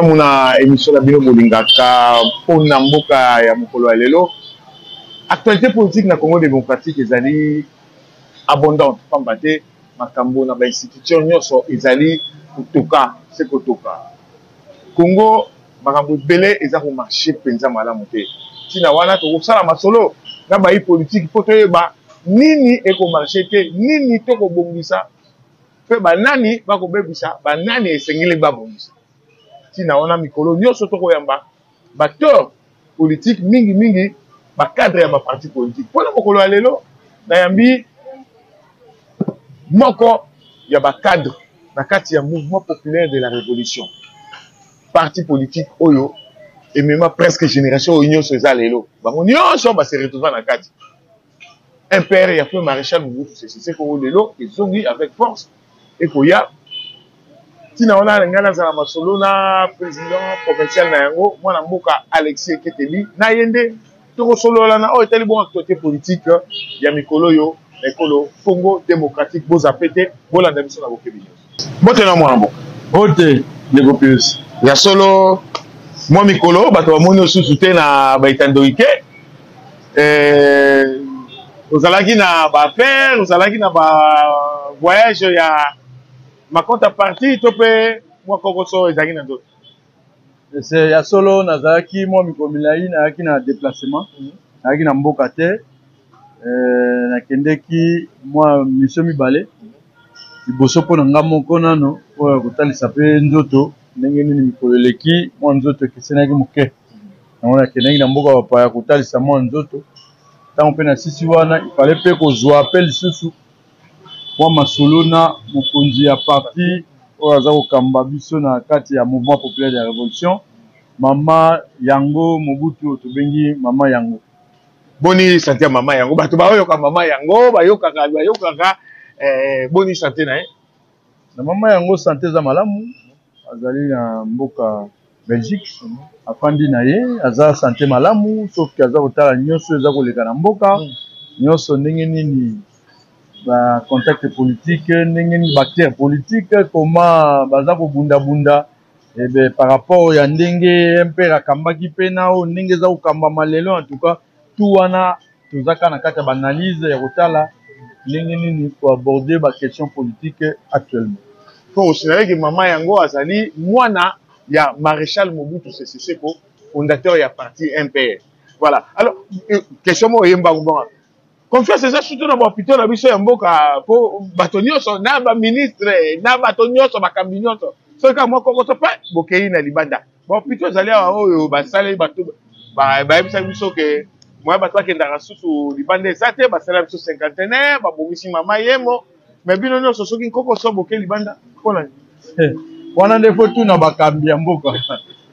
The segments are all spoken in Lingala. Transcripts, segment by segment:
Malamu na emission na bino bolingaka mpo na mboka ya mokolo ya lelo. Actualité politique na Congo démocratique ezali abondante pamba te makambo na ba institution nyonso ezali kotoka se kotoka. Congo makambo ebele eza ko marcher mpenza malamu te. Ntina wana tokosala masolo na bayi politiki mpo toyeba nini eko marcher te, nini tokobongisa mpe banani bakobebisa, banani esengeli babongisa. Ntina wana mikolo nyonso tokoyamba baacteur politique mingi mingi ba cadre ya ba parti politique. Mpo na mokolo ya lelo nayambi moko ya ba cadre na kati ya mouvement populaire de la révolution, parti politique oyo emema presque génération oyo nyonso eza lelo, bango nyonso ba se retrouva na kati. MPR ya feu maréchal Mobutu Sese Seko oyo lelo ezongi avec force ekoya. Ntina wana ngai nazala masolo na président provincial na yango mwana mboka Alexis Eketeli, na ye nde tokosolola na oyo etali bongo actualité politique ya mikolo oyo na ekolo Congo démocratique. Bozape te, bolanda biso na bokebi nyonso. Mbote na mwana mboka. Mbote ndeko Pius. Ya solo mwa mikolo bato bamoni osusu te na baitandoi te. Eh, ozalaki na ba affaire, ozalaki na ba voyage ya makonta parti to mpe mwa kokoso ezalaki na nzoto? Se ya solo nazalaki mwa mikolo milai nayaki na déplacement, nayaki na mboka te. Nakendeki mwa mission mibale liboso mpo na nga moko nano oyo kotalisa mpe nzoto ndenge nini mikolo eleki, mwa nzoto ekesenaki moke. Yango nakendaki na mboka bapaya kotalisa mwa nzoto. Ntango mpe nasisi wana ifale mpe kozwa mpe lisusu mwa masolo na mokonzi ya parti oyo aza kokamba biso na kati ya mouvement populaire de la révolution, mama Yango Mobutu, oyo tobengi mama Yango. Boni sante ya mama Yango? Bato bayoka mama Yango bayokaka bayokaka boni sante na ye? Na mama Yango sante eza malamu, azali na mboka Belgique, afandi na ye, aza sante malamu, sauf que aza kotala nyonso eza koleka na mboka nyonso, ndenge nini ba contact politique, ndenge nini ba acteur politique comment baza kobundabunda. Ebe par rapport ya ndenge MPR akambaki mpe na oyo ndenge eza kokambama lelo, en tout cas tout wana toza kaka na kati ya baanalyse ya kotala ndenge nini koaborder ba question politique actuellement. Mpo osinalaki mama Yango azali mwana ya maréchal Mobutu Sese Seko, fondateur ya parti MPR. Voilà. Alors question moko eyembango bonga confiance eza surtout na bahôpitaux na biso ya mboka, mpo bato nyonso na baministre na bato nyonso bakambi nyonso soki kaka mwa kokoso mpe bokei na libanda. Bahôpitaux ezali awa oyo basali bato bayebisaki biso ke moya bato bakendaka susu libanda eza te, basala biso cinquantenaire, babongisi mama Yemo, mais bino nyonso soki nkokoso boke libanda mpona wana nde fo tuna bakambi ya mboka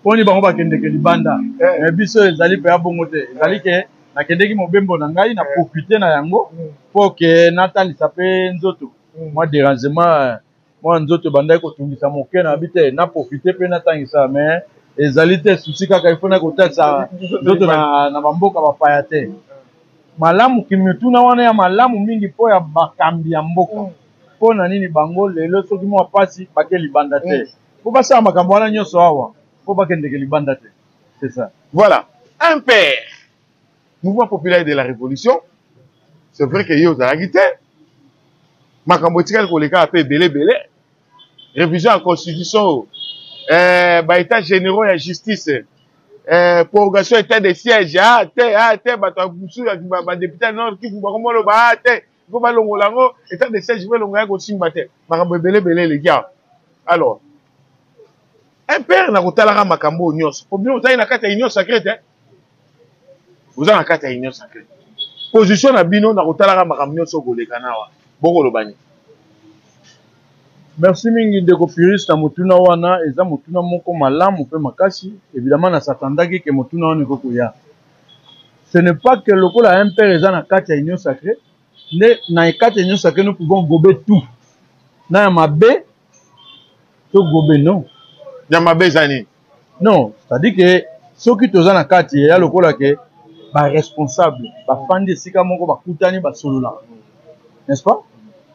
mponi bango bakendeke libanda. Mais biso ezali mpe ya bongo te, ezali ke nakendeki mobembo na ngai na profite na yango mpo ke natalisa mpe nzoto mwa dérangement, mwa nzoto ebandaki kotungisa moke na bi te, na profite mpe natangisa. Mais ezali te susi kaka ifo na kotalisa nzoto na bamboka bapaya te. Malamu kimituna wana ya malamu mingi mpo ya bakambi ya mboka, mpo na nini bango lelo soki mwa pasi bake libanda te, mpo basala makambo wana nyonso awa mpo bakendeke libanda te? C'est ça. Voilà, un père mouvement populaire de la révolution, c'est vrai que ye ozalaki te, makambo etikali koleka mpe ebele ebele, révision ya constitution, ba états généraux ya justice, prorogation état de siège, ah te, ah te, bato ya mosusu badéputé ya Nord Kivu bakomoloba ah te, mpo balongola yango état de siège, mpo elongo ya kosimba te, makambo ebele ebele eleki awa. Alors MPR na kotalaka makambo oyo nyonso, po bino ozali na kati ya union sacrée te, oza na kati ya union sacrée, position na bino na kotalaka makambo nyonso koleka na awa, bokoloba nini? Merci mingi ndeko Puris na motuna wana, eza motuna moko malamu mpe makasi. Évidemment nasatandaki ke motuna wana ekoki koya. Ce n'est pas que lokola MPR eza na kati ya union sacrée nde na kati ya union sacrée nous pouvons gober tout na ya mabe to gobe, non. Ya mabe eza nini? Non, c'est-à-dire que soki toza na kati ya lokola ke baresponsable bafandi esika moko, bakutani, basololaka, n'est-ce pas,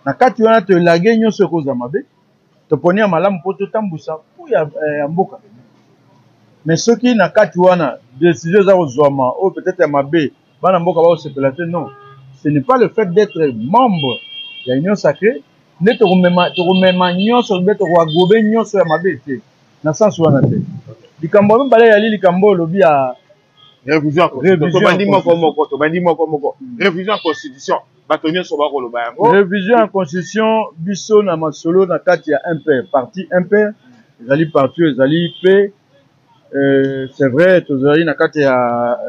na kati wana toelage nyonso ekozala mabe, toponi ya malamu mpo totambwisa mpo ya mboka. Mais soki na kati wana décision eza kozwama oyo peut-être ya mabe, bana mboka bakosepela te. Non, ce n'est pas le fait d'être membre ya Union sacrée nde tokomema, tokomema nyonso mpe tokoagobe nyonso ya mabe te, na sens wana te. Likambo ya mibale eyali likambo oyo olobi ya révision ya constitution. Tobandi moko moko, tobandi moko moko. Révision ya constitution, bato nyonso bakoloba yango. Révision ya constitution, biso na masolo na kati ya MPR, parti MPR ezali parti oyo ezali mpe, c'est vrai, tozali na kati ya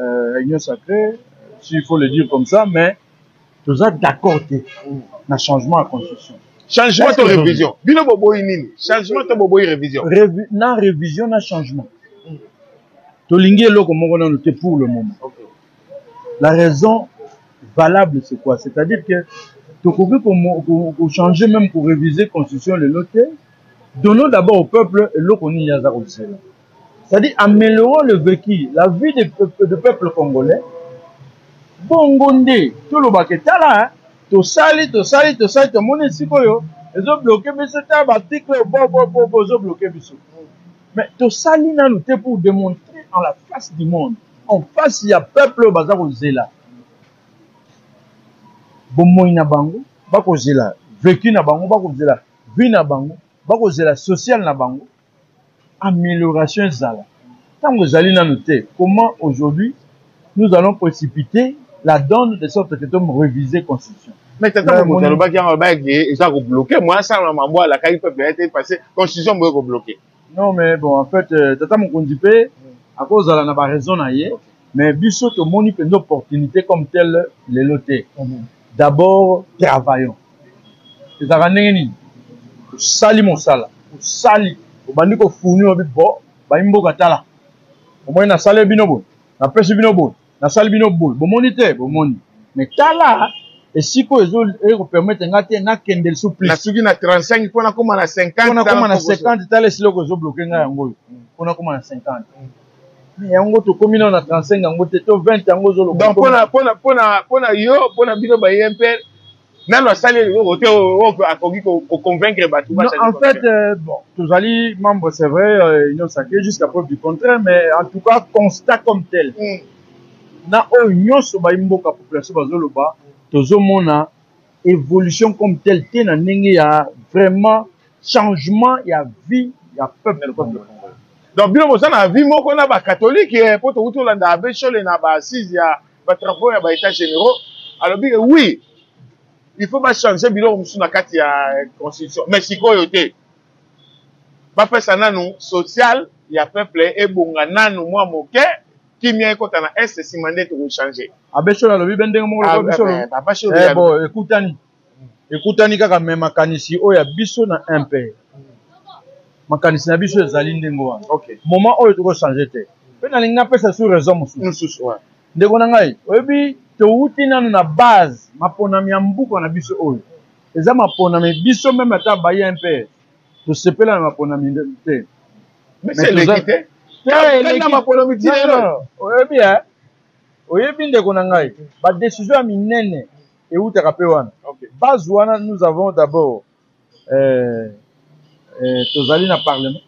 Union sacrée, s'il faut le dire comme ça, mais toza d'accord te na changement ya constitution. Changement to révision, bino boboyi nini? Changement to boboyi révision? Na révision na changement, tolingi eloko moko nano te pour le moment. La raison valable, c'est quoi? C'est-à-dire que tokoki kochanger, même koréviser constitution lelo te. Donnons d'abord au peuple eloko nini aza kozela, c'est-à-dire améliorons le vécu, la vie de peuple congolais. Bongo nde tolobaka: tala, tosali, tosali, tosali, tomoni sikoyo ezobloquer biso ta baarticle bobobobo ezobloquer biso. Mais tosali nanu te pour démontrer en la face du monde, en face ya peuple oyo baza kozela bomoi na bango, bakozela vécu na bango, bakozela vie na bango, bakozela social na bango, amélioration ezala. Ntango ezali nanu te, comment aujourd'hui nous allons précipiter la donne de sorte que tomo réviser constitution? Mais tata mokonzi alobaki yango, alobaki eza kobloquer mwa asala mambo alakaki peuple ya te, parce constitution boye kobloquer. Non, mais bon, en fait, tata mokonzi mpe akozala na baraison na ye, mais biso tomoni mpenza opportunité comme telle lelo te. D'abord travaillons. Ezalaka ndenge nini? Osali mosala, osali, obandi kofournir, obi bo bayi mboka: tala, omoni, nasali bino boye, napesi bino boye, nasali bino boye, bomoni te? Bomoni. Mais tala esika oyo ekopermettre nga te nakende lisusu plus. Nasuki na 35 mpo nakóma na 50. Mpo nakóma na 50. Tala esila oko ezobloquer ngai yango oyo mpo nakóma na 50. Mais yango tokómi nano na 35 yango te, to 20 yango ozoloba. Donc mpona yo, mpona bino baye MPR, nano asali eloko te oyo akoki koconvaincre bato? Non, en fait, bon, tozali membre, c'est vrai, Union sacrée jusqu'à preuve du contraire, mais en tout cas, constat comme tel, na oyo nyonso bayi mboka, population bazoloba, tozomona évolution comme tel te na ndenge ya vraiment changement ya vie ya peuple congolais. Donc bino boza na vie moko na bacatholique, mpo tokuti olanda abbé Nshole na baassise ya batravaux ya baétat généraux, alobi ke oui, il faut bachanger biloko mosusu na kati ya constitution, mais sikoyo te, bapesa nanu social ya peuple ebonga nanu mwa moke, kimia ekɔta na Est, nsima nde tokochanger. Abbé Nshole alobi be ndenge moko lokola biso. Bon, ekutani, ekutani kaka. Me makanisi oyo ya biso na MPR, makanisi na biso ezali ndenge wana. Moment oyo tokochanger te. Mpe nalingi napesa su raison mosusu, ndeko na ngai. Oyebi, towuti nanu na base maponami ya mbuka na biso oyo eza maponami. Biso même ata baye MPR, tosepela na maponami te. Eleki te. Oyebi, oyebi, ndeko na ngai, badécision ya minene eutaka mpe wana. Base wana, nous avons d'abord, tozali na parlement,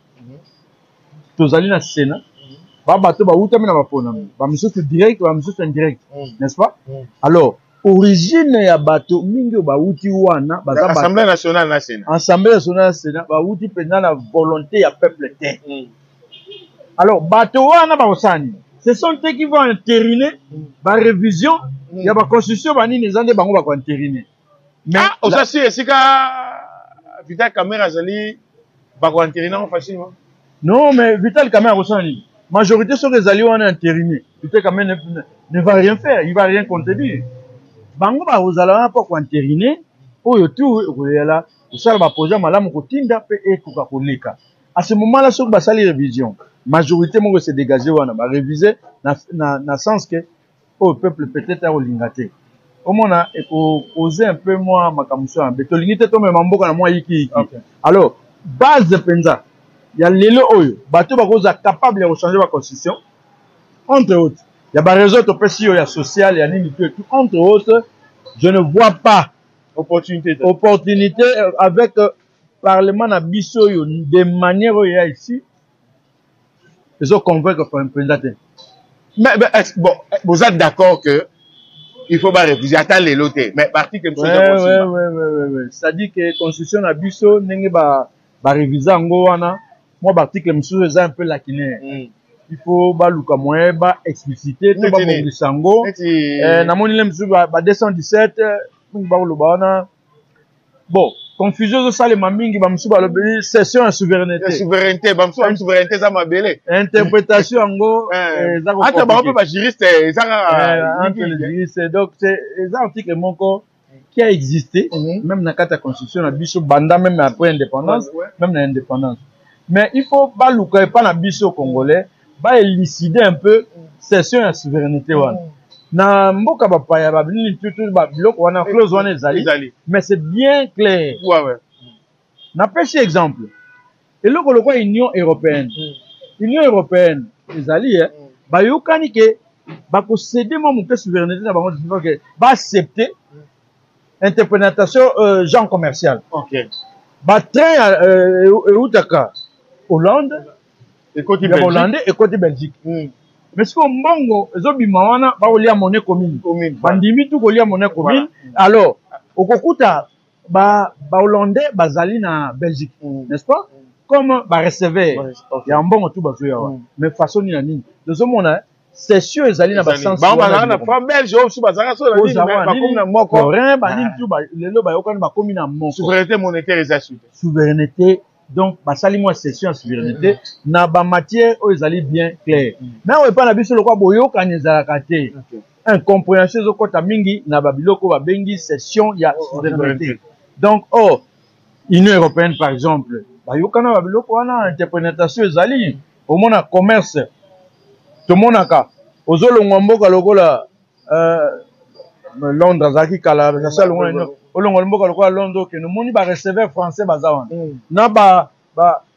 tozali na sénat, babato bawutami na baponami, bamisusu direct, bamisusu indirect, n'est-ce pas? Alors origine ya bato mingi oyo bawuti wana baza Assemblée nationale na Sénat. Assemblée nationale na Sénat, bawuti mpenza na volonté ya peuple te. Alors bato wana bakosala nini? Ce sont eux qui vont entériner barévision ya baconstitution. Banini eza nde bango bakoentériner. Mais ah, oza si esika Vital Kamerhe azali, bakoentériner yango facilement? Non, mais Vital Kamerhe akosala nini? Majorité soki ezali wana entériné, Vital Kamerhe ne va rien faire, il va rien contredire. Bango bakozala wana mpo koentériner oyo tu ekoyala kosala baprojet malamu, kotinda mpe ekoka koleka. À ce moment là, soki basali révision, majorité moko se dégage wana, barévise na sens ke oyo peuple peut-être akolinga te, omona ekocauser un peu mwa makambo mosusu ya mabe. Tolingi te tomema mboka na mwa yikiyiki. Alors base mpenza ya lelo oyo, bato bakozala capable ya kochanger baconstitution, entre autres ya baréseau topesi oyo ya social ya nini, tout et tout, entre autres, je ne vois pas opportunité. Opportunité avec parlement na biso oyo, de manière oyo ya ici. Ezo convaincre mpenza te. Mais, mais est bon, boza d'accord que il faut ba réviser ata lelo te, mais article mosusu eza kosimba. Ouais, ouais, ouais, ouais. C'est-à-dire que constitution na biso ndenge ba ba réviser yango wana, mwa ba article mosusu eza un peu lacunaire. Il faut baluka moyen ba expliciter to babongisa yango. Eh, namoni le mosusu ba 217 mingi bakoloba wana. Bon, confusion ezosalema mingi, bamosusu balobeli cession ya souveraineté. Souveraineté, bamosusu ba souveraineté eza mabele. Interprétation yango eza ata bango mpe bajuriste eza kaka entre les juristes. Donc c'est eza article moko qui a existé même na kati ya constitution na biso banda même après indépendance, même na indépendance. Mais il faut baluka epa na biso congolais ba élucider un peu cession ya souveraineté wana. Na mboka bapaya babinini tutu biloko wana, clause wana ezali, mais c'est bien clair. Napesi exemple, eloko lokola Union européenne. Union européenne ezali bayokani ke bakocéder mwa moke souveraineté na bango, ke baaccepte interprétation genre commercial. Batrain eutaka Hollande, ekoti ya Hollande, ekoti Belgique. Mais sikoyo mbongo ezobima wana, bakolia monnaie commune. Bandimi tu kolia monnaie commune. Alors okokuta bahollandais bazali na Belgique, n'est-ce pas, comme bareceveur ya mbongo tu bazoya wana. Mais façon nini na nini tozomona cession ezali na basens? Bango bazalaka na franc belge, oyo mosusu bazalaka so na nini, bakomi na moko. Foreign banini tu, lelo bayokani, bakomi na moko. Souveraineté monétaire eza su te. Souveraineté, donc basali mwa cession ya souveraineté na bamatière oyo ezali bien clair. Mais oyo epai na biso, lokola boyokani ezalaka te, incompréhension ezokɔta mingi na babiloko babengi cession ya souveraineté. Donc or Union européenne par exemple, bayokana babiloko wana, interprétation ezali. Omona commerce, tomonaka ozolongwa mboka lokola Londres, azalaki kala asi alongwa. Olongwa mboka lokola Londres, okende, omoni bareceveur français baza wana na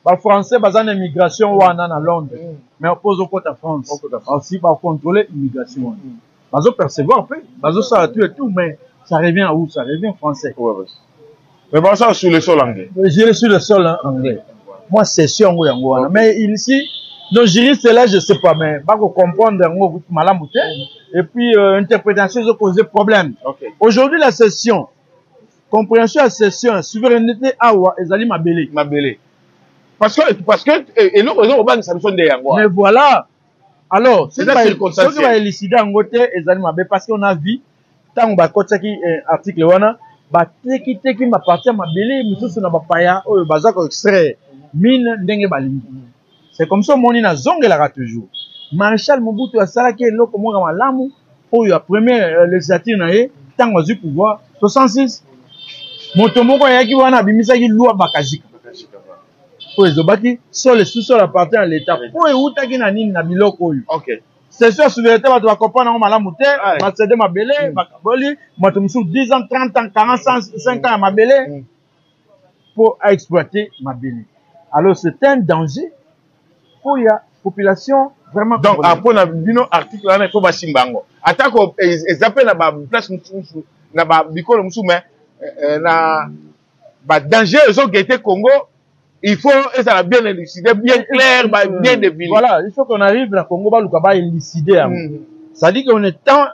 bafrançais baza na immigration wana na Londres. Mais mpo ozokɔta France, aussi bacontrôle immigration wana, bazopercevoir mpe bazosala tout et tout, mais ça revient à où? Ça revient français. Ouais. Mais bon, ça sur le sol anglais. Je sur le sol anglais. Moi, cession yango yango wana. Mais ici, nos juristes là, je sais pas, mais bako comprendre yango malamu te. Et puis interprétation ezo poser problème. Aujourd'hui, la cession, compréhension ya cession, souveraineté awa ezali mabele. Mabele. Parce que eloko ezo kobangisa biso nde yango. Mais voilà. Alors, soki ba élucider yango te, ezali mabe, parce qu'on a vu ntango bakotisaki article wana, batekiteki maparti ya mabele mosusu na bapaya oyo baza koextraire mine ndenge balingi. C'est comme ça omoni, nazongelaka toujours, Maréchal Mobutu asalaki eloko moko malamu oyo ya première législature na ye. Ntango azwi pouvoir 66, moto moko ayaki wana, abimisaki loi Bakajika oyo ezobaki sol et sous-sol appartient à l'État. Po eutaki na nini? Na biloko oyo cession ya souveraineté, bato bacomprendre yango malamu te. Bacéder mabele, bakaboli bato mosusu 10 ans, 30 ans, 45 ans ya mabele mpo aexploiter mabele. Alors c'est un danger mpo ya population vraiment. Donc mpona bino, article wana il faut basimba yango, atako eza mpe na baplace mosusu, na babikolo mosusu, mais na badanger ezoguetter Congo, il faut ezala bien élucidé, bien clair, bien défini. Voilà, il faut qu'on arrive na Congo, baluka baélucider yango. C'est-à-dire qu'on est temps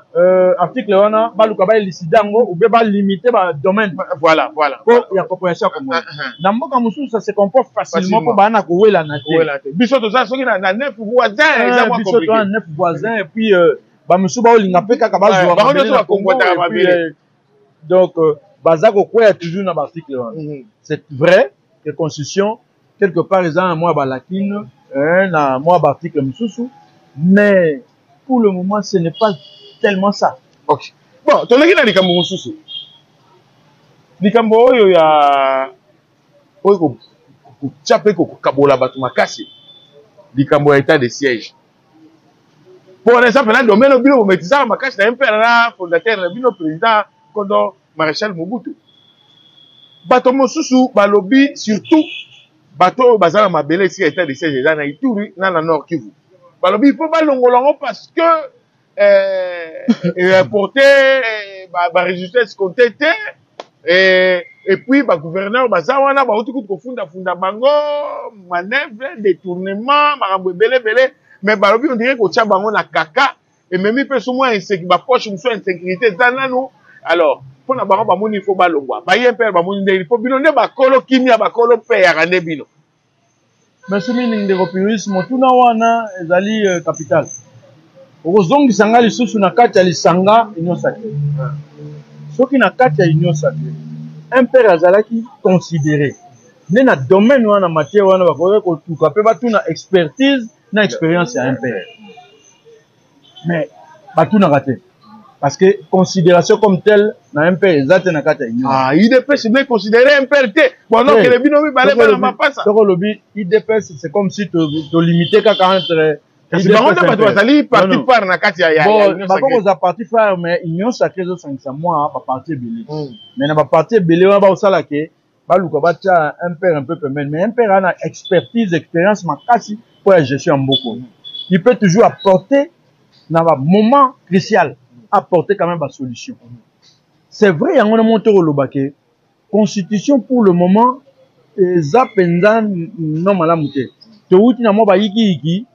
article wana, baluka baélucider yango ou bien balimiter badomaine po ya compréhension ya Congo. Na mboka mosusu, ça se comprend facilement mpo baa na kowelana te. Biso toza soki na neuf voisins, eza mwa Biso toza na neuf voisins, et puis bamosusu baolinga mpe kaka bazwa. Bango nyonso bakongwataka mabele. Donc baza kokwea toujours na baarticle wana. C'est vrai que constitution quelque part eza na mwa balacune na mwa baarticle mosusu, mais pour le moment ce n'est pas tellement ça. Ok, bon, toleki na likambo mosusu, likambo oyo ya oyo kotia mpe kokabola bato makasi, likambo ya état de siège. Mpo wana eza mpena domaine oyo bino bomaîtrisaka makasi na ye mpe na fondateur na bino, président kondo Maréchal Mobutu. Bato mosusu balobi, surtout bato oyo baza na mabele esika état de siège eza na Ituri na Nord Kivu, balobi mpo balongola yango parce que importe barésultat escompté te. Et puis bagouverneur baza wana, bauti kutu kofundafunda bango, manœuvre, détournement, makambo ebele ebele. Mais balobi on dirait kotia bango na kaka ememi mpe so mwa bapoche mosusu ya insécurité eza nanu. Alors mpona bango bamoni il faut balongwa. Baye mpe bamoni ndenge mpo bino nde bakolo kimia, bakolo mpe yaka nde bino. Merci mingi, ndeko Pius. Motuna wana ezali capital. Okozongisa nga lisusu na kati ya lisanga Union sacrée. Soki na kati ya Union sacrée, MPR azalaki considéré nde na domaine wana, matière wana, bakoki kotuka mpe batuna expertise na expérience ya MPR. Mais batunaka te, parce que considération comme telle na MPR eza te na kati ya Union. Ah, UDPS nde considéré MPR te? Bon, okele bino mibale bana mapasa. Soki olobi UDPS, c'est comme si tolimite kaka entre Kasi bango nde bato bazali parti phare na kati ya Bako kozala parti phare, mais Union sacrée ezosangisa mwa baparti ebele. Mais na baparti ebele wana, bakosala ke baluka batia MPR un peu pembeni. Mais MPR aza na expertise, expérience makasi mpo ya gestion ya mboka. Il peut toujours apporter na bamoment crucial, apporter quand même basolution. C'est vrai, yango na mo tokoloba ke constitution pour le moment eza mpenza no malamu te. Towuti na mwa bayikiyiki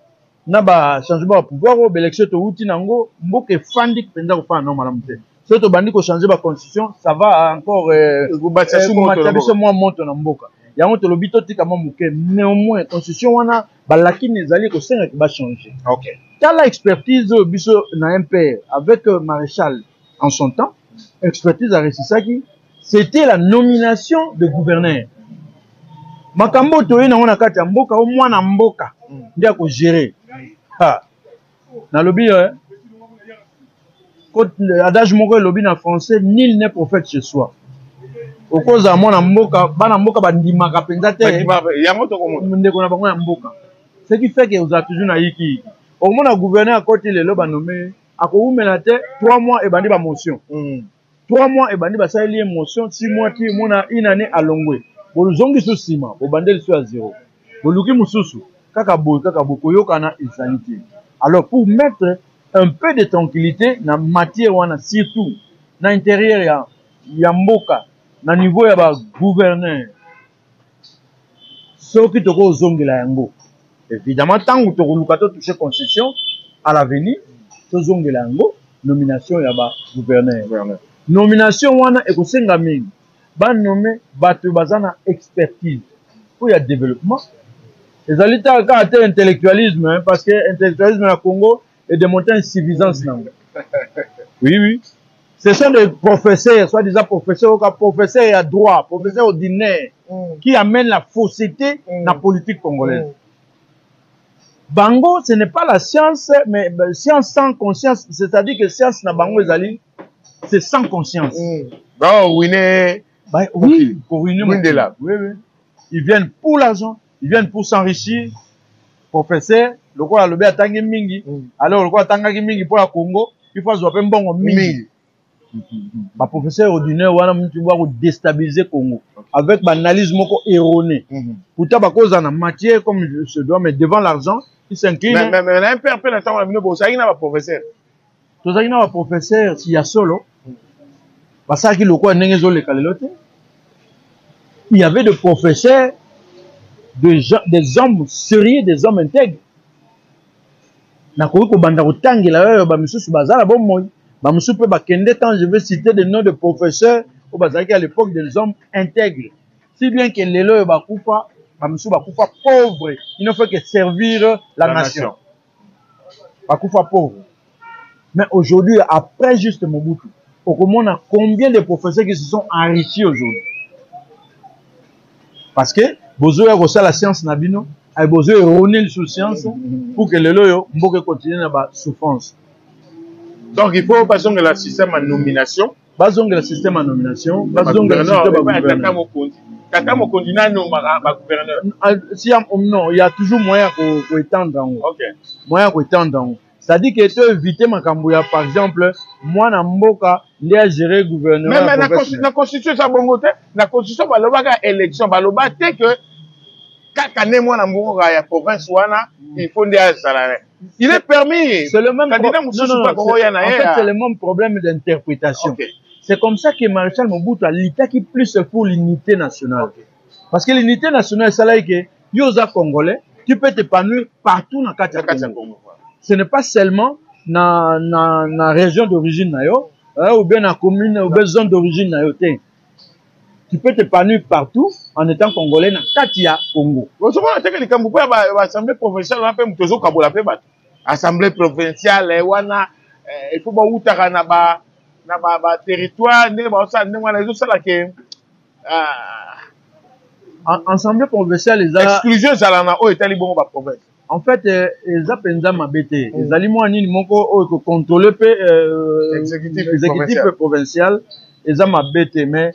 na bachangement ya pouvoir oyo, baélection towuti nango, mboka efandi mpenza kofanda no malamu te. Soki tobandi kochange baconstitution, ça va encore komatisa biso mwa moto na mboka. Yango tolobi totika mwa moke. Néanmoins, constitution wana, balakini ezali kosengaki bachange. Tala expertise oyo biso na MPR avec Maréchal en son temps, expertise aresisaki, c'était la nomination de gouverneur. Makambo oyo toye nango na kati ya mboka, o mwana mboka nde akogere. Nalobi adage moko elobi na français: "Nul n'est prophète chez soi." Okozala mwana mboka, bana mboka bandimaka mpenza te ndeko na bango ya mboka, ce qui fait que ozala toujours na yikiyiki. Okomona gouverneur akoti lelo, banome, akowumela te, 3 mois ebandi bamotion, 3 mois ebandi basaleli ye motion, 6 mois ti mona une année, alongwe. Bozongi so nsima, bobandeli so ya zéro, boluki mosusu, kaka boye, kaka boye, koyokana ezali te. Alors, pour mettre un peu de tranquillité na matière wana, surtout na intérieur ya mboka, na niveau ya bagouverneur, soki tokozongela yango, évidemment ntango tokoluka totouche constitution à l'avenir, tozongela yango, nomination ya bagouverneur. Nomination wana ekosenga mingi banome bato baza na expertise oyo ya développement. Ezali kaka te intellectualisme, parce que intellectualisme ya Congo edémontre insuffisance nango. Oui, ce sont des professeurs, soi-disant professeurs, oka professeur ya droit, professeur ordinaire, qui amène la fausseté na politique congolaise. Bango, ce n'est pas la science, mais science sans conscience, c'est-à-dire que science na bango ezali, c'est sans conscience. Bon, ruiner. Bah, oui, pour ruiner. Oui. Ils viennent pour l'argent, ils viennent pour s'enrichir. Professeur, lokola alobi atangi mingi, alors lokola atangaki mingi mpo ya Congo, il faut azwa mpe mbongo mingi. Baprofesseur ordinaire wana mutu bwa kodéstabiliser Congo avec baanalyse moko erronée. Pourtant bakozala na matière comme se doit, mais devant l'argent, il s'incline. Mais na MPR mpe, na ntango na bino, bozalaki na baprofesseur? Tozalaki na baprofesseur ya solo, basalaki lokola ndenge ezoleka lelo te. Il y avait des professeurs, des, gens, des hommes sérieux, des hommes intègres. Nakoki kobanda kotangela oyo bamisusu baza na bomoi, bamosusu mpe bakende. Quand je vais citer des noms de professeurs oyo bazalaki à l'époque des hommes intègres, si bien que lelo oyo bakufa, bamosusu bakufa pauvre, il ne faut que servir la nation. Bakufa pauvre. Mais aujourd'hui, après juste Mobutu, okomona combien de professeurs qui se sont enrichis aujourd'hui, parce que bozoya kosala science na bino, ay bozo erroner lisusu science pour que lelo oyo mboka econtinue na basouffrance. Donc il faut bazongela système ya nomination. Bazongela système ya nomination, bazongela système ya tata mokonzi. Tata mokonzi nanomaka bagouverneur. Si, non, il y a toujours moyen ya koétendre yango. Moyen ya koétendre yango, c'est-à-dire que to éviter makambo ya, par exemple, mwana mboka nde agérer gouvernement. Mais na constitution eza bongo te. Na constitution balobaka élection, baloba te que kaka nde mwana mboka ya province wana il faut nde azala. Il est permis. C'est le même candidat mosusu bakokoya na ye. En fait, c'est le même problème d'interprétation. C'est comme ça que Maréchal Mobutu alitaki plus pour l'unité nationale. Okay. Parce que l'unité nationale esalaki ke yo oza congolais, tu peux t'épanouir partout na kati ya Congo. Ce n'est pas seulement na région d'origine na yo, hein, ou bien na commune ou bien zone d'origine na yo te. Tu peux t'épanouir partout en étant congolais na kati ya Congo. Ozomona teke likambo mpo ya ba assemblée provinciale wana mpe moto ezokabola mpe bato. Assemblée provinciale wana, il faut bawutaka na ba territoire ndenge baosala ndenge wana ezosala ke Assemblée provinciale eza exclusion ezala na oyo etali bongo baprovince. En fait, eza mpenza mabe te. Ezali mwa nini moko oyo ekocontrôle mpe exécutif exécutif provincial, eza mabe te. Mais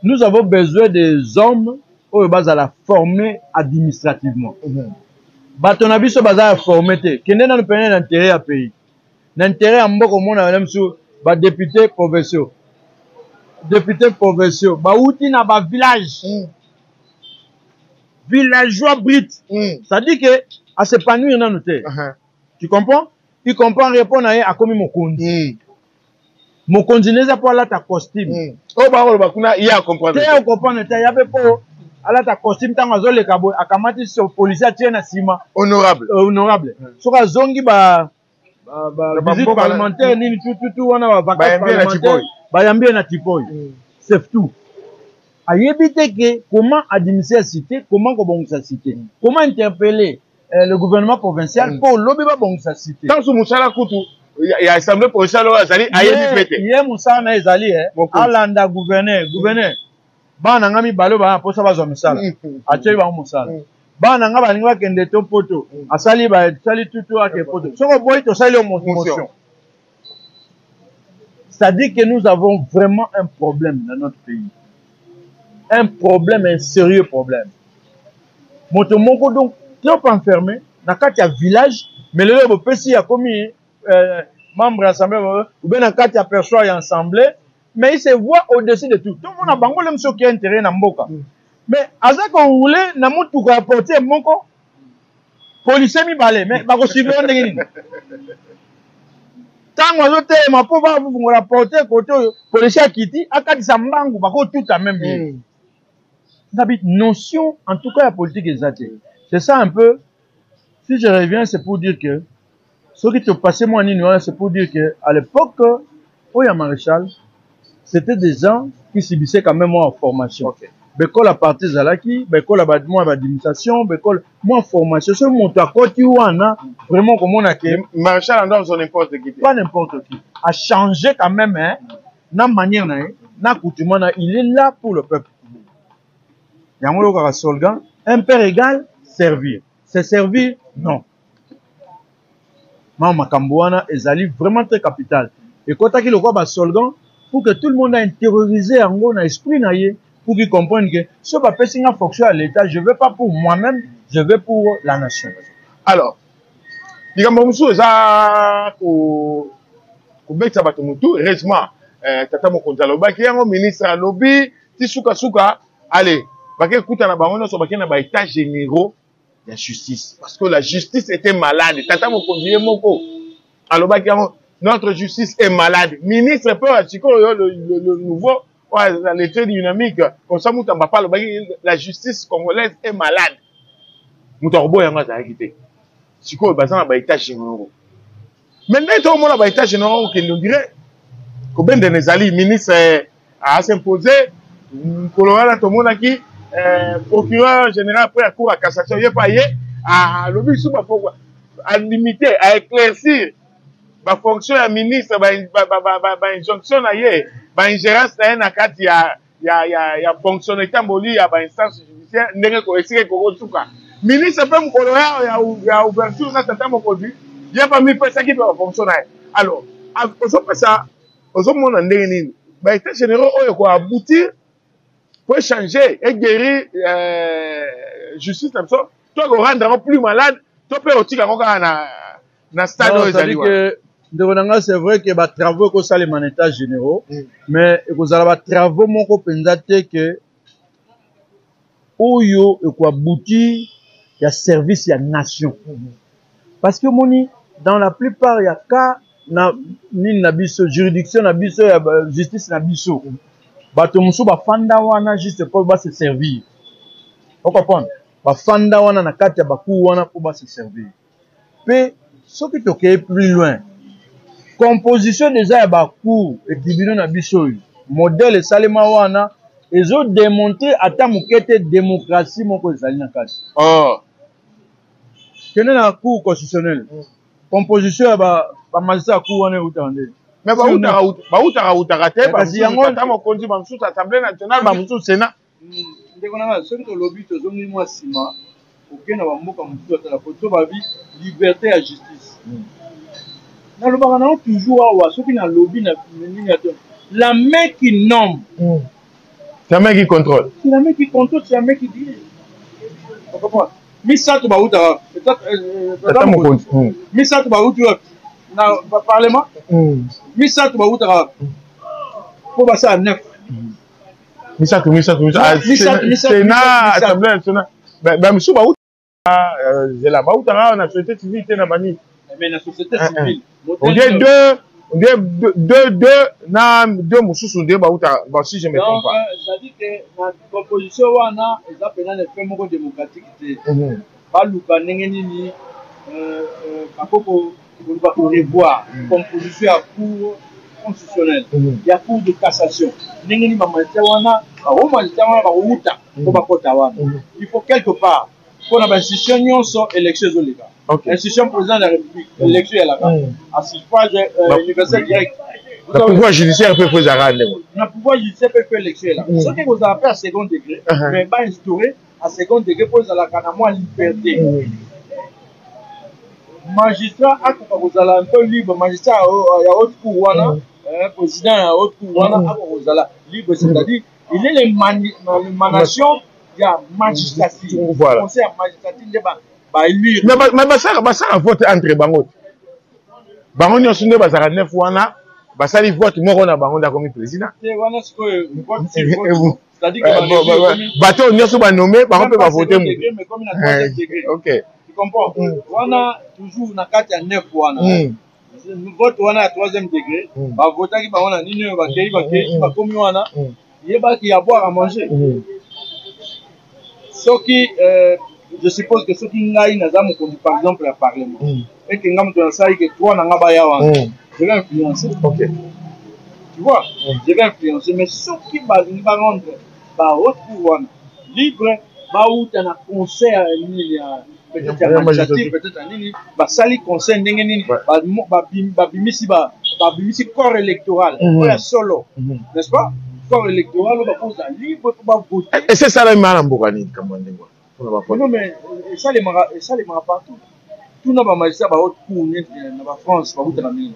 nous avons besoin des hommes oyo bazala formés administrativement. Bato na biso baza ya formé te. Kende nanu pene na intérêt ya pays, na intérêt ya mboka. Omona wana mosusu badéputé provinciaux, député provinciaux bauti na bavillage, villageois brut. C'est-à-dire que as'épanouir nanu te. Tu comprends? Il comprend rien. Mpo na ye akomi mokonzi. Mokonzi nde eza mpo alata costume. Oyo bakoloba kuna, ye acomprendre. Te, acomprendre te. Ya mpe mpo alata costume, ntango azoleka boye, akamati so policier atie na nsima. Honorable. Honorable. Soki azongi ba visite parlementaire nini tututu wana, ba vacances parlementaire, bayambi ye na tipoi. C'est tout. Ayebi te ke comment administrer cité, comment kobongisa cité, comment interpeller le gouvernement provincial mpo olobi babongisa cité. Ntanso mosala kutu ya assemblée provinciale oyo azali, ayebi mpe te. Ye mosala na ezali alanda gouverneur. Gouverneur, bana na nga mibale oyo baa mposa bazwa misala, atieli bango mosala. Bana na nga balingi bakende to poto, asali basali tutu ake poto. Soki oboyi, tosali yo motion. C'est-à-dire que nous avons vraiment un problème dans notre pays, un problème, un sérieux problème. Moto moko donc trop enfermé na kati ya village, mais lelo bopesi akomi membre ya assemblée ou bien na kati ya perchoir ya assemblée, mais il se voit au-dessus de tout. Tomona bango le soki intérêt na mboka, mais aza korouler na motuka ya portier moko, policier mibale, mais bakosuivre ndenge nini? Ntango azotelema mpo bafungola portier kote oyo, policier akiti, akatisa mbangu, bakotuta même ye. Nabi notion en tout cas ya politique eza te. C'est ça un peu. Si je reviens, c'est pour dire que soki topasse mwa nini wana, c'est pour dire que à l'époque oyo ya maréchal, c'était des gens qui subissaient quand même mwa formation. Baekole ya parti ezalaki, baekole ya mwa baadministration, baekole mwa formation. Soki moto akoti wana, vraiment komona ke maréchal ando azwa n'importe qui. Pas n'importe qui. A changé quand même, hein, na manière na ye, na coutume na, il est là pour le peuple. Yango oyokaka slogan "un père égal servir", c'est servir. Non, ma makambo wana ezali vraiment très capital. Ekɔtaki lokola baslogan pour que tout le monde a intériorisé yango na esprit na ye, pour qu'il comprenne que soki bapesi nga fonction ya l'État, je veux pas pour moi-même, je veux pour la nation. Alors, likambo mosusu eza kobetisa bato motu. Heureusement, tata mokonzi alobaki yango, ministre alobi ti sukasuka. Ale bake kutana bango nyonso, bake na baétat généraux ya justice, parce que la justice était malade. Tata mokonzi ye moko alobaki yango: "Notre justice est malade." Ministre mpe ya sikoyo, le nouveau oyo le très dynamique comme ça, Mutamba mpe alobaki: "La justice congolaise est malade." Moto akoboya yango azalaki te. Sikoyo baza na baétat généraux, mais ndenge tokomona baétat généraux okende, on dirait kobendena ezali. Ministre as'impose mokolo wana, tomonaki procureur général après ya cour ya cassation, ye mpe aye alobi lisusu bafoko alimité, aéclaircir bafonction ya ministre, bainjonction na ye, baingérence na ye na kati ya fonction etamboli ya bainstance judiciaire, ndenge esika ekokosuka. Ministre mpe mokolo ya ouverture na tata mokonzi, ye mpe mipesaki mpe bafonction na ye. Alors, ozopesa, ozomona ndenge nini baétat généraux oyo koaboutir po échanger et guérir justice na biso, to korendre yango plus malade, to mpe otika yango kaka na stade oyo ezali wana? Ndeko na nga, c'est vrai ke batravaux ekosalema na état généraux, mais ekozala batravaux moko mpenza te ke oyo ekoaboutir ya service ya nation, parce que omoni, dans la plupart ya cas Na nini na biso, juridiction na biso ya justice na biso, bato mosusu bafanda wana juste mpo ba se servir. Ocomprendre? Bafanda wana na kati ya bacour wana mpo ba se servir. Mpe soki tokei plus loin, composition deja ya bacour et tribunaux na biso oyo, modèle esalema wana ezo démontrer ata moke te démocratie moko ezali na kati. Oh. Kende na cour constitutionnelle, composition ya ba magistrat ya cour wana eutaka nde? Mais bautaka utaka te, bamosusu tata mokonzi, bamosusu Assemblée nationale, bamosusu Sénat. Ndeko na ngai, soki tolobi tozongi mwa nsima, oke na bamboka mosusu, atala poto, babi liberté ya justice. Nalobaka nango toujours awa, soki nalobi na nini ya la main qui nomme, C'est la main qui contrôle. C'est la main qui contrôle, c'est la main qui dirige. Misato bautaka tata mokonzi. Misato bauti wapi? Na parlement. Misato bautaka mpo basala neuf. Misato, misato, misato, Sénat, Assemblée nationale, bamosusu bauta zela, bautaka awa na société civile te, na banini. Mais na société civile, on dirait deux, on dirait deux, deux na deux mosusu nde bautaka. Bon, si je me trompe pas. C'est-à-dire que na composition wana eza mpenza na effet moko démocratique te. Baluka ndenge nini bakoko koluka korevoir composition ya Cour constitutionnelle, ya Cour de cassation, ndenge nini bamagistrat wana, bao magistrat wana bakowuta mpo bakota wana. Il faut quelque part, mpona bainstitution nyonso, élection ezoleka. Institution président de la République, élection eyalaka à suffrage universel direct. Na pouvoir judiciaire mpe fo ezalaka ndenge. Na pouvoir judiciaire mpe fo élection elaka. Soki ekozala mpe à second degré, mais bainstaurer à second degré mpo ezalaka na mwa liberté, magistrat akoka kozala un peu libre. Magistrat ya haute cour wana, président ya haute cour wana akoka kozala libre, c'est-à-dire il est l'émanation ya magistrature. Conseil ya magistrature nde baélire. Mais basala vote entre bango te, bango nyonso nde bazalaka neuf wana, basali vote moko na bango nde akomi président. Te, wana sikoyo vote sur vote, c'est-à-dire que bato oyo nyonso banome bango mpe bavote motu. Ok. Tu comprends? Wana toujours na kati ya neuf wana, vote wana ya troisième degré, bavotaki bango na nini oyo, bakei, bakei, bakomi wana, yebaki ya boire à manger. Soki je suppose que soki ngai naza mokonzi, par exemple, ya parlement, eke nga moto nasali ke trois na nga baya wana, je vais influencer. Tu vois, je vais influencer. Mais soki balingi barendre ba haute cour wana libre, bauta na conseil ya nini, ya peut-être ya magistrature, peut-être ya nini, basali conseil ndenge nini, babimisi corps électoral oyo ya solo, n'est-ce pas, corps électoral oyo bakozala libre mpo bavote. Ese esalami na mboka nini, kamwa ndenge wana? Non, mais esalemaka partout. Tuna bamagistrat ba haute cour neti na bafrance, bakutaka mingi.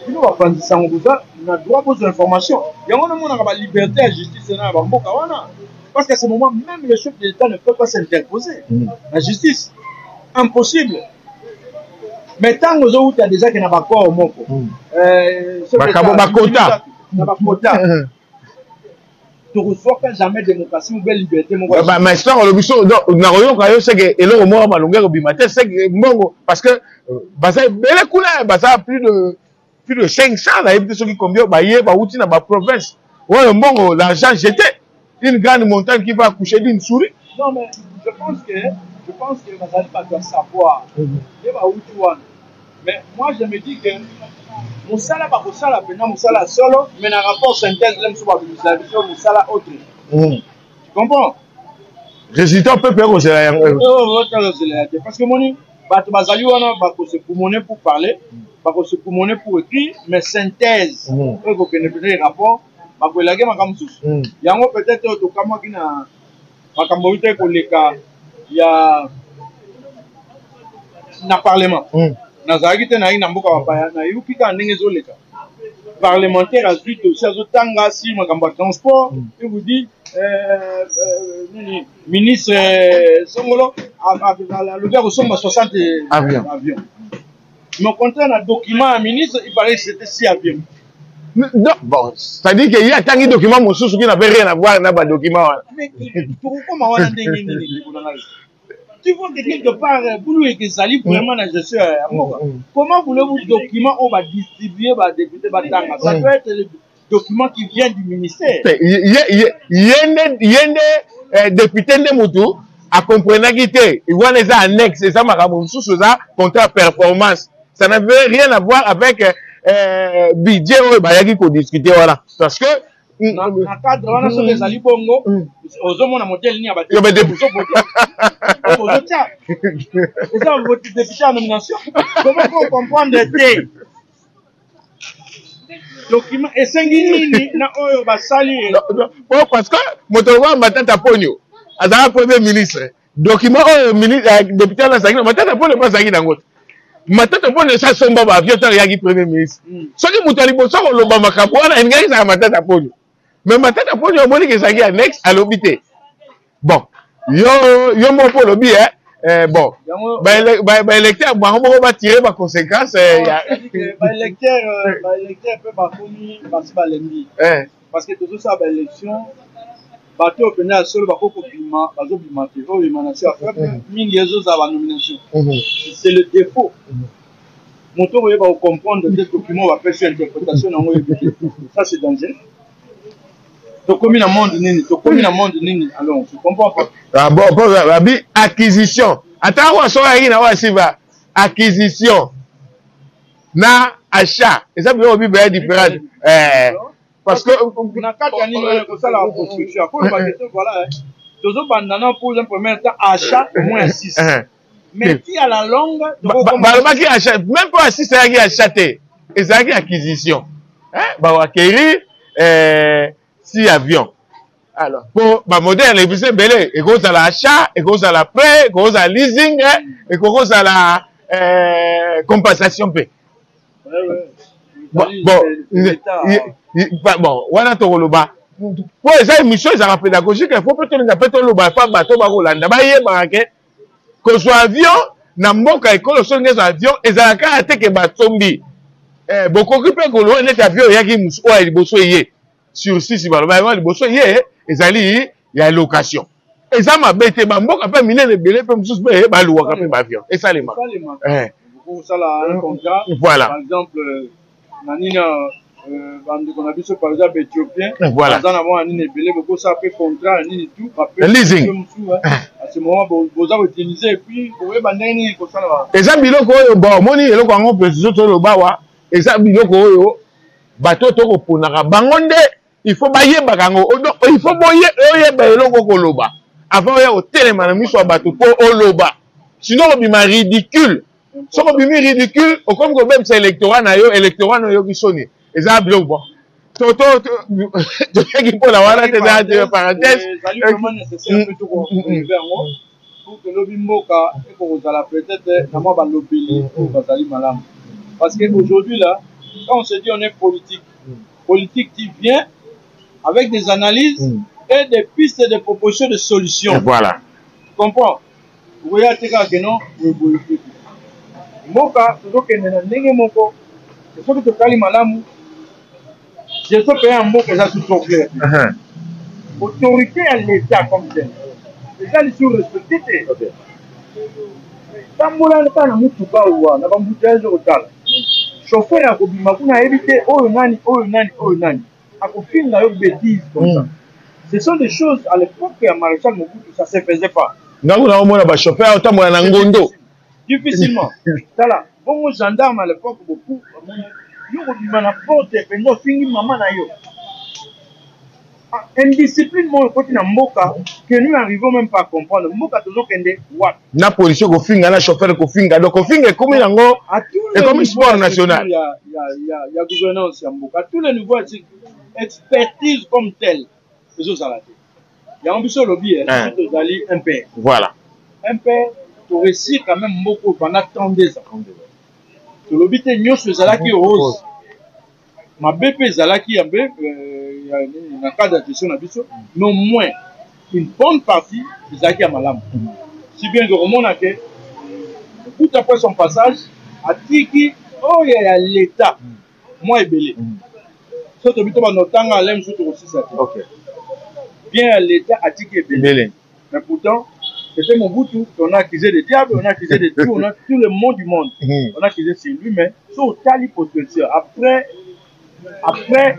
Bino bapanzi sango boza na droit bozwa information yango. Namonaka baliberté ya justice na bamboka wana, parce qu'à ce moment même le chef de l'État ne peut pas s'interposer na justice, impossible. Mais ntango ozowuta déjà ke na bacorps moko bakota na bakota, tokozwaka jamais démocratie ou bien liberté moko. Mais soki olobi so, nakoyoka yo seke eloko moko malongi ekobima te, seke mbongo, parce que baza ebele kuna, baza plus de 500, nayebi te soki combien, baye bauti na baprovince oyo, mbongo, l'argent jeté, une grande montagne qui va accoucher d'une souris. Non, mais je pense que bazali bato ya savoir nde bauti wana. Mais moi, je me dis que mosala bakosala mpenza mosala ya solo, mais na rapport synthèse le mosusu babimisa biso mosala autre. Tu comprends? Résultat mpe kozela yango. Kozela ya te, parce que moni bato bazali wana, bakose poumoner pour parler, bakose poumoner pour écrire, mais synthèse oyo ekokende peut-être rapport bakoelaki makambo mosusu yango. Peut-être oyo tokamwaki na makambo oyo te koleka ya na parlement, nazalaki te, nayaki na mboka bapaya, nayoki kaka ndenge ezoleka, parlementaire azwi dossier, azotanga si makambo ya transport, et vous dit nini, ministre songolo alobi akosomba 60 avion. Avion. Mais au contraire, na document ya ministre, il paraît que c'était 6 avions. Non, bon, c'est-à-dire que ye atangi document mosusu qui n'avait rien à voir na badocument wana. Mais tokokoma wana ndenge nini, ndeko na ngai? Tu vois que quelque part, bulu ezali vraiment na gestion ya mboka. Comment voulez-vous document oyo badistribue badéputé batanga? Ça doit être le document qui vient du ministère. Ye nde député nde mutu akomprenaki te. Wana eza annexe, eza makambo mosusu, eza contrat performance, ça n'avait rien à voir avec budget oyo bayaki kodiscute wana, parce que na cadre wana, soki ezali bongo, ozomona modèle nini ya ozotia eza député ya nomination. Comment ko comprendre te document esengi nini na oyo basali? Po parce que moto lokola Matata Ponyo azalaka premier ministre, document oyo député wana azalaki na, Matata Ponyo mpe azalaki nango te. Matata Ponyo esi asomba baavion ntango eyaki premier ministre. Soki moto ya liboso akoloba makambo wana, elingaki ezala Matata Ponyo. Mais Matata Ponyo amoniki ezalaki annexe, alobi te. Bon, yo moko mpo olobi, bon, baélecteur bango moko batire baconséquence. Baélecteur mpe bakomi basi balembi, parce que tozosala baélection, bato oyo mpenza ya solo bakoki kobima, bazobima te. Oyo émanation ya peuple mingi ezozala banomination, c'est le défaut. Moto okoyeba kocomprendre te document bapesi, interprétation nango oyebi te, ça c'est danger. Tokomi na monde nini? Tokomi na monde nini? Alors je comprends pas. Ah bon, po babi acquisition, ata awa soki ayaki na oyo asiba acquisition na achat, eza biloko bibe ya différente, parce que na kati ya nini kosala construction, akoloba te voilà, tozobanda na pour un premier temps achat au moins 6, mais ti à la longue. Balobaki achat, même mpo ya 6 ayaki achat te, ezalaki acquisition, baacquérir six avion. Alors po bamodèle na biso ebele, ekozala achat, ekozala prêt, ekozala leasing, ekokozala compensation mpe. Bon, wana tokoloba po eza émission ezalaka pédagogique, faut mpe tolinga mpe toloba pa bato bakolanda bayebaka ke kozwa avion na mboka ekolo, soki ezwa avion, ezalaka kaka te ke basombi. Bokoki mpe koloba neti avion eyaki oyo ya liboso eye sur six, baloba yango ya liboso ye ezali ya location, eza mabe te. Bamboka mpe minene ebele mpe mosusu mpe baluwaka mpe baavion, esalema. Kosala un contrat. Voilà. Par exemple, na nini, bandeko na biso, par exemple éthiopien, baza na mwa nini ebele, bokosala mpe contrat ya nini, tout. Leasing. À ce moment boza koutiliser et puis boyeba ndenge nini kosala. Eza biloko oyo, bon, omoni eloko yango précision toloba awa, eza biloko oyo bato tokoponaka bango nde il faut bayebaka yango. Il faut oyeba eloko koloba avant oya kotelema na miso ya bato mpo oloba, sinon obima ridicule. Soki obimi ridicule, okomi kobebisa électorat na yo, électorat na oyoki soni. Eza biloko, bon, toyaki mpona wana te, eza parenthèse. Ezali vraiment nécessaire mpe tokorelever yango pour que lobi mboka ekokozala peut-être na mwa balobeli oyo bazali malamu, parce que aujourd'hui là, quand on se dit on est politique, politique qui vient avec des analyses et des pistes de propositions de solutions. Et voilà. Tu comprends? Okoya te kaka ke non, boye te. Mboka tozokende na ndenge moko, soki totali malamu, gestion mpe ya mboka eza sous trop clair. Autorité ya l'État comme tel eza lisusu respecté te. Tambola kaka na motuka awa na baembouteillage, okotala chauffeur akobima kuna, ayebi te oyo nani, oyo nani, oyo nani, akofinga yo bêtise comme ça. Ce sont des choses, à l'époque ya maréchal Mobutu, ça se faisait pas. Ngango naomona bachauffeur otambola na ngondo. Difficilement. Tala bongo gendarme à l'époque, beaucoup yo kobima na porte mpenza, ofingi mama na yo. Indiscipline moko ekoti na mboka que nous n'arrivons même pas à comprendre mboka tozokende wapi. Na policier kofinga, na chauffeur kofinga, donc kofinga ekomi yango, ekomi sport national. Ya gouvernance ya mboka, à tous les niveaux, expertise comme telle ezozala te. Yango biso olobi tozali MPR. MPR toréussir quand même mboka pendant 32 ans. Tolobi te nyonso ezalaki rose, mabe mpe ezalaki ya mpe na cadre ya gestion na biso, mais au moins une bonne partie ezalaki ya malamu, si bien que komona ke tout après son passage atiki oyo ya l'État mwa ebele. So tobi to banda otanga ale mosusu, tokosisa te. Bien ya l'État atiki ebele, mais pourtant C'était Mobutu on a accusé de diable, on a accusé de tout, on a tout le monde du monde. On a accusé sur lui, mais so otali posture après après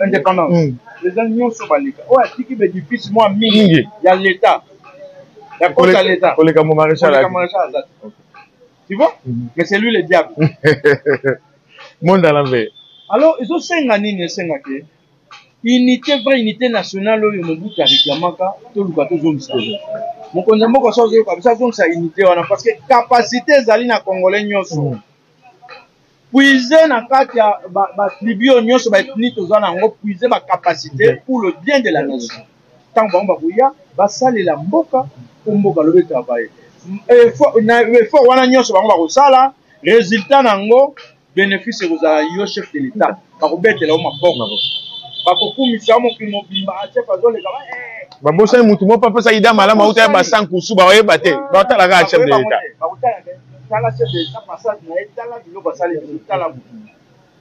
indépendance, eza nyonso baleka oyo atiki baédifice mwa mingi ya l'état, ya kota ya l'état. Koleka mo maréchal. Koleka maréchal aza te, tu vois? Mais c'est lui le diable. Monde à l'envers. Alors ezosenga nini? Esenga ke unité, vraie unité nationale oyo Mobutu areklamaka, toluka tozongisa. Mokonzi ya mboka so azoyoka biso, azongisa unité wana, parce que capacité ezali na Congolais nyonso. Puise na kati ya batribu oyo nyonso, baethnie toza na yango, puise bacapacité pour le bien de la nation. Ntango bango bakoya, basalela mboka mpo mboka lobi etravaille. Effort wana nyonso bango bakosala, résultat na yango, bénéfice ekozala yo chef de l'état, bakobetela yo maboko, bakokumisa yo mokili mobimba, chef azoleka. Babosani mutu moko apesa ida malamu auta ya basankusu, bakoyeba te, batalaka chef de l'état. Bakotala te, tala chef de l'état, passage na ye, tala biloko asali biso, tala motu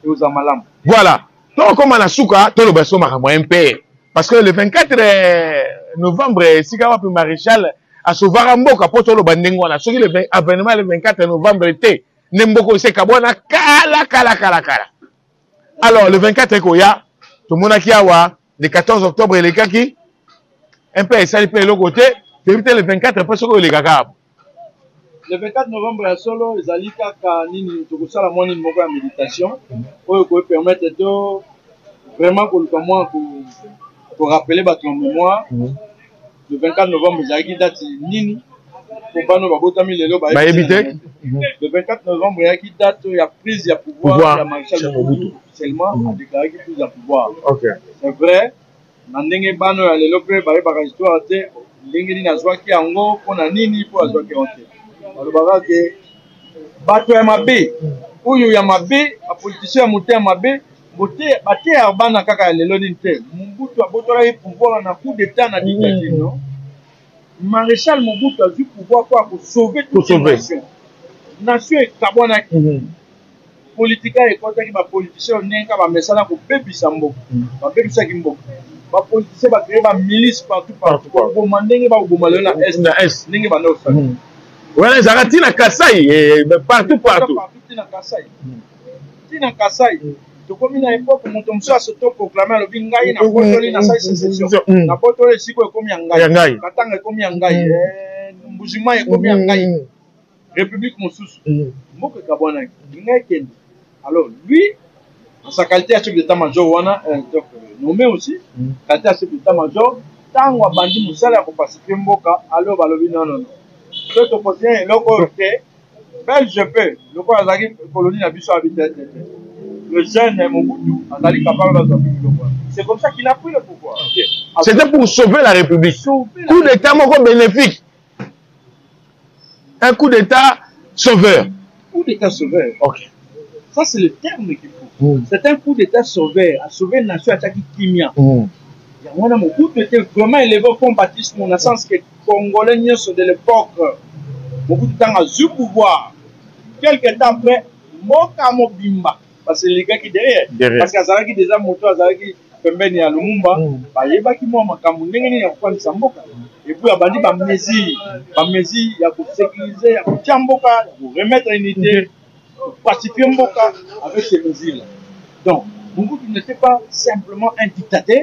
ekozala malamu. Voilà, tokokóma na suka. Toloba so makambo ya MPR, parce que le 24 novembre, esika wapi maréchal asauvaka mboka, mpo toloba ndenge wana, soki le avènement le 24 novembre te, nde mboka oyo ekabwana kala kala kala kala. Alors le 24 ekoya, tomonaki awa le 14 octobre elekaki, mpe esali mpe eloko te. Toyebi te le 24 mpe soki elekaka apo. Le 24 novembre ya solo ezali kaka nini, tokosala mwa nini moko ya méditation oyo kopermettre to vraiment koluka mwa korappeler bato na mémoire le 24 novembre ezalaki date nini, po bana babotami lelo bayebi te. Le 24 novembre eyaki date ya prise ya pouvoir ya maréchal Mobutu. Officiellement adéclaraki prise ya pouvoir. C'est vrai, na ndenge bana ya lelo mpe bayebaka histoire te, ndenge nini azwaki yango, mpona nini mpo azwaki yango te. Balobaka ke bato ya mabe oyo ya mabe, bapoliticien ya motema mabe, bateyaka bana kaka ya lelo nini te, Mobutu abotolaki pouvoir na coup d'état, na dictature. Non, maréchal Mobutu azwi pouvoir mpo akosauve toute nation. Nation ekabwanaki, politika ekɔtaki, bapoliticien oyo ndenge kaka bamesana kobebisa mboka, babebisaki mboka. Bapoliticien bacréer bamilice partout partout, koboma ndenge bakoboma lelo na Est, ndenge banda kosala. Wana ezalaka ntina Kasai, partout partout. Ntina Kasai, ntina Kasai. Tokomi na époque moto mosusu as'autoproclame, alobi: "Ngai nabotoli, nasali sécession, nabotoli esika ekomi ya ngai, Katanga ekomi ya ngai, Mbujimai ekomi ya ngai, république mosusu." Mboka ekabwanaki, ngai ekende. Alors lui, en sa qualité ya chef d'état major wana, donc nommé aussi qualité ya chef d'état major, ntango abandi mosala ya kopacifier mboka, alors balobi: "Non, non, non, so tocontinue eloko oyo te." Belge mpe lokola azalaki colonie na biso, abi te te te, le jeune Mobutu azali capable bazwa mpe biloko wana. C'est comme ça qu'il a pris le pouvoir. Okay. C'était pour sauver la république. Sauver la Coup d'état moko bénéfique, un coup d'état sauveur. Coup d'état sauveur. Ça, c'est le terme qu'il faut. C'est un coup d'état sauveur, a sauver nation, atiaki kimia. Yango wana Mobutu était vraiment élevé au fond baptisme, na sens que Congolais nyonso de l'époque, Mobutu ntango azwi pouvoir, quelque temps après, mboka mobimba baselikaki derrière, Derrière. Parce que azalaki déjà moto azalaki pembeni ya Lumumba. Bayebaki mwa makambo ndenge nini ya kofandisa mboka. Et puis abandi bamesure ya kosécuriser, ya kotia mboka, ya koremettre unité, pacifier mboka avec ces mesures là. Donc Mobutu n'était pas simplement un dictateur,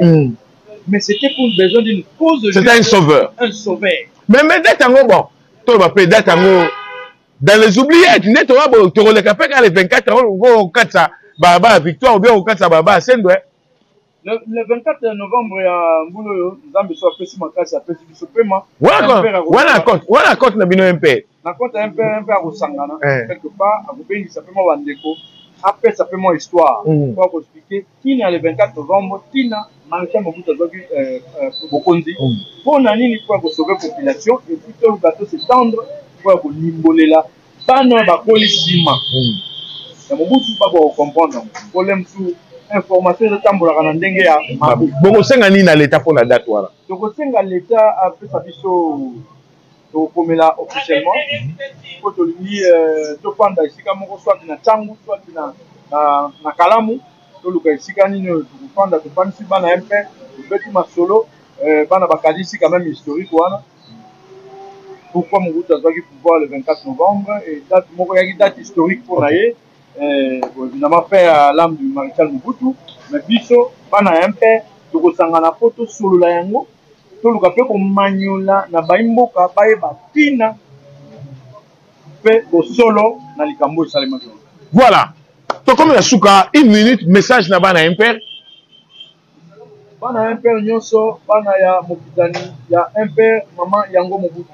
mais c'était pour besoin d'une cause. C'était un sauveur. Un sauveur. Mais date yango, bon, toloba mpe date yango dans les oubliettes, nde toba boye, tokoleka mpe kaka le 24 yango, okatisa balabala ya Victoire ou bien okatisa balabala ya Sendwe. Le 24 novembre ya mbula oyo, Nzambe so apesi makasi, apesi biso pema. Wana compte na bino mpe. Na compte ya MPR, mpe akosangana quelque part, akobengisa mpe mwa bandeko, apesa mpe mwa histoire po akoexpliquer ntina ya le 24 novembre, ntina maréchal Mobutu azwaki bokonzi, mpo na nini, mpo ya kosauver population. Et puis toluka tos'étendre mpo ya kolimbolela bana oyo bakoli nsima ya Mobutu, bakoka kocomprendre yango. Problème mosusu, information ezotambolaka na ndenge ya mabe. Bokosenga nini na leta mpo na date wana? Tokosenga leta apesa biso, tokokomela officiellement mpo tolingi tofanda esika moko, soit na Ntangu, soit na Kalamu. Toluka esika nini oyo tokofanda, tofandisi bana ye mpe tobeti masolo. Bana bakanisi quand même historique wana. Pourquoi Mobutu azwaki pouvoir le 24 novembre et date moko eyaki date historique mpo na ye, évidemment paix à l'âme du maréchal Mobutu. Mais biso bana ya MPR tokosangana mpo tosolola yango, toluka mpe komanyola na bayi mboka bayeba ntina mpe bosolo na likambo oyo esalemaki wana. Voilà, tokomi na suka. Une minute, message na bana ya MPR. Bana ya MPR nyonso, bana ya mokitani ya MPR mama yango Mobutu,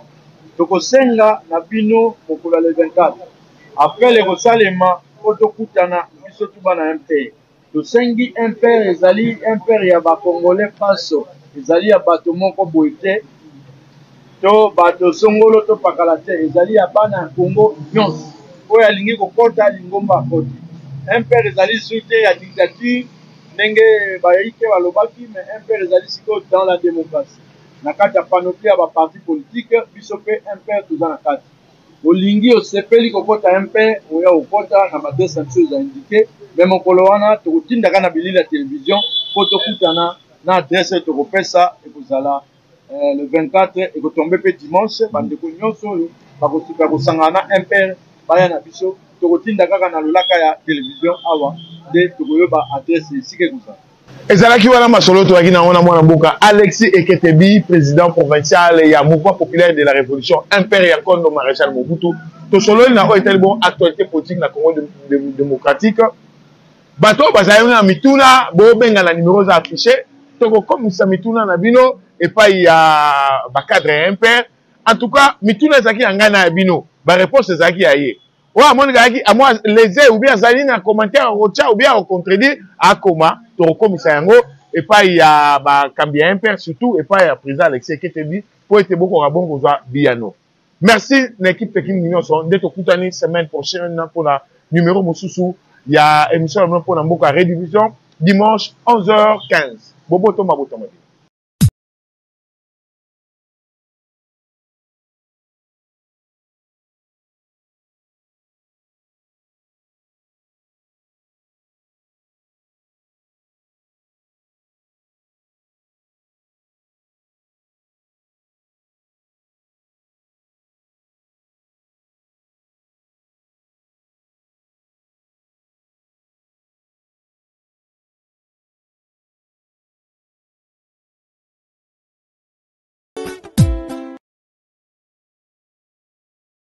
tokosenga na bino mokolo ya le 24 appel ekosalema mpo tokutana biso tu bana ya MPR. Tosengi MPR ezali MPR ya ba Congolais banso, ezali ya bato moko boye te to bato songolo to pakala te, ezali ya bana ya Congo nyonso. Oyo alingi kokota lingomba akoti. MPR ezali su te ya dictature ndenge bayike balobaki, mais MPR ezali sikoyo dans la démocratie, na kati ya panoplie ya ba parti politique. Biso mpe MPR toza na kati. Olingi, osepeli kokota MPR, oya kokota na ba adresse na biso eza indiqué. Mais mokolo wana tokotindaka na bilili ya television mpo tokutana na adresse oyo tokopesa. Ekozala le 24, ekotombe mpe dimanche. Bandeko nyonso oyo bakosuka kosangana na MPR baya na biso, tokotinda kaka na lolaka ya television awa nde tokoyeba adresse esika ekozala. Ezalaki wana masolo toyaki nango na mwana mboka Alexis Eketebi, président provincial ya Mouvement populaire de la révolution MPR ya Nkondo Maréchal Mobutu. Tosololi na oyo etali bon actualité politique na Congo démocratique. Bato oyo bazali na mituna, bobenga na numero eza affiché, tokokomisa mituna na bino epai ya bacadre ya MPR. En tout cas, mituna ezalaki ya ngai na ya bino, baréponse ezalaki ya ye. Oyo amoni kayaki amwa lese ou bien azali na commentaire akotya ou bien akocontredire, akoma, tokokomisa yango epai ya bakambi ya MPR, surtout epai ya président Alexis Eketebi, mpo ete bokoka bongo kozwa biyano. Merci na équipe technique nyonso. Nde tokutani semaine prochaine mpona numéro mosusu ya émission na bino mpona mboka, rediffusion dimanche 11h15. Boboto mabotama bino.